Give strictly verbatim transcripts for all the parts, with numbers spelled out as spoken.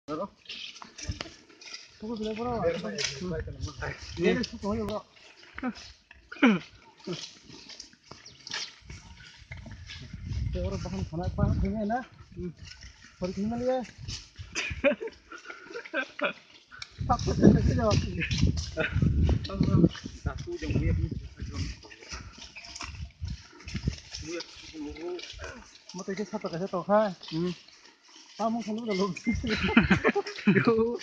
Oro baham khana pa thangya na. Pori khini maliya. Mata ke sata kaisa tokha. Hmm. Tamo khalo da lo. Yo.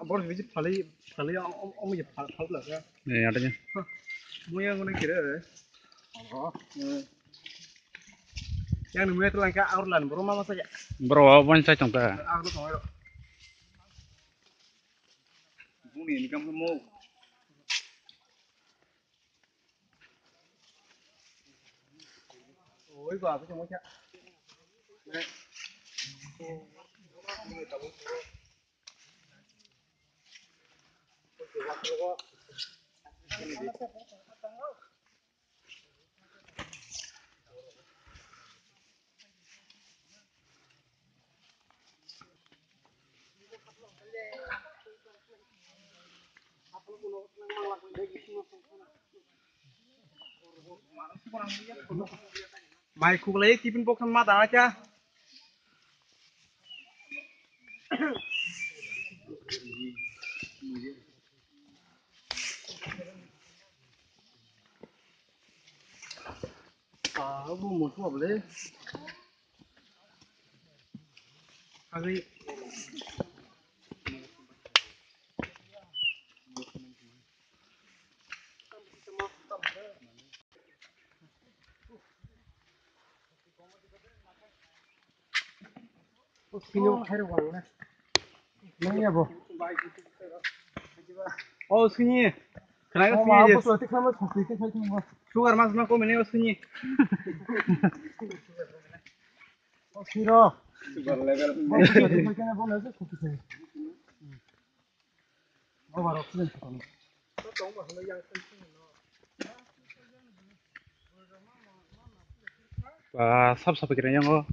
Borok bisi phalwi phalwi omo je phalwi la kha. Ni ada je. Muya ngone kire. Oh. Yang nunggu itu langka aur lan bro mama saja. Bro, apa yang saya tongka? Aur tongka. Buni ini kamu mau. Oi, gua apa cuma cak. Mai khuklai tiffin box ma da cha. Ah, bu mutu apa le? Agri. O sini o khairok wang na. Nang ya bo. O sini. Khna o sini abo je. Sugar mas na kome ne o sini. O siro. Sugar level. Bo sini khairok wang na. Over oxygen. Ba sab sab kira yang o.